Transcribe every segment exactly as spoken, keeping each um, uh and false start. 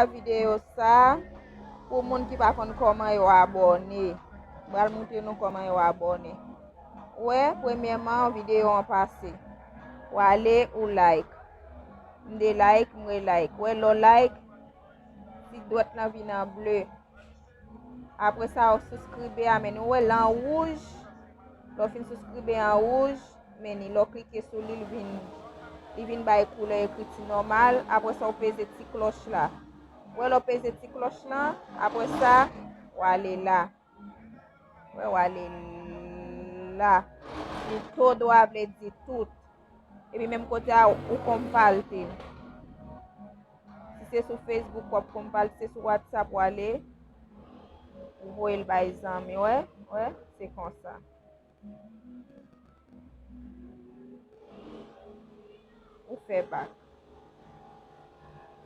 Videyo sa pou moun ki pa konn kòman yo abòne. M pral montre nou kòman yo abòne. Ou wè, premyèman, videyo an pase. Ou ale, ou like. M de like, m re like. Ou wè, lè w like, ti dwèt lan vin an ble. Apre sa, ou souskribe a, men nou wè l an wouj. Lè w fin souskribe an wouj, men ni lè w klike sou li, li vin, li vin bay koulè ekriti nòmal. Apre sa, ou peze ti klòch la. Wè, lè w peze ti klòch lan, apre sa, w ale la. Wè, w ale la. Li tou dwa vle di tout. Epi menm kote a, ou konpalte l. Si se sou Facebook w ap konpalte, si se sou WhatsApp w ale, ou voye l bay zanmi, wè, wè, se konsa. Ou fè bak.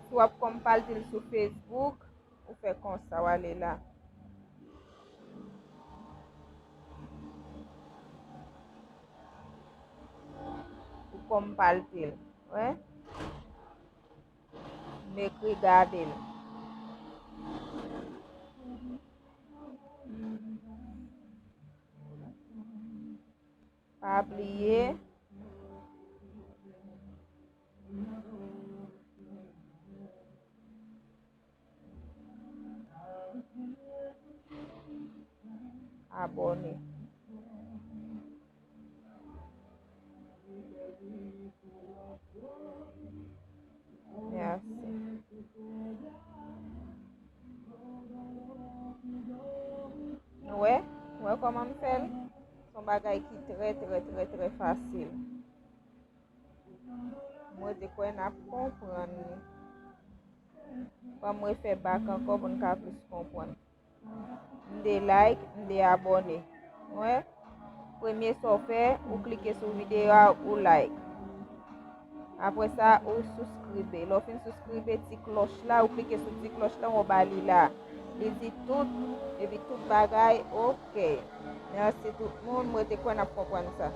Si w ap konpalte l sou Facebook, ou fè konsa, w ale la. Ou konpalte l, wè. M ekri gade l. Pa bliye. Abòne. Mèsi. Ou wè? Ou wè kòman m fè l? Se yon bagay ki trè, trè, trè, trè fasil. Mwen te kwè n ap konprann li. Ban m refè bak ankò pou n ka plis konprann. M de like, m de abòne. Wè? Premye sa w fè, ou klike sou videyo a, ou like. Apre sa, ou souskribe. Lè w fin souskribe, ti klòch la, ou klike sou ti klòch la, ou ba li la. Li di tout, epi tout bagay, oke. Mèsi tout moun, mwen te kwè n ap konprann sa.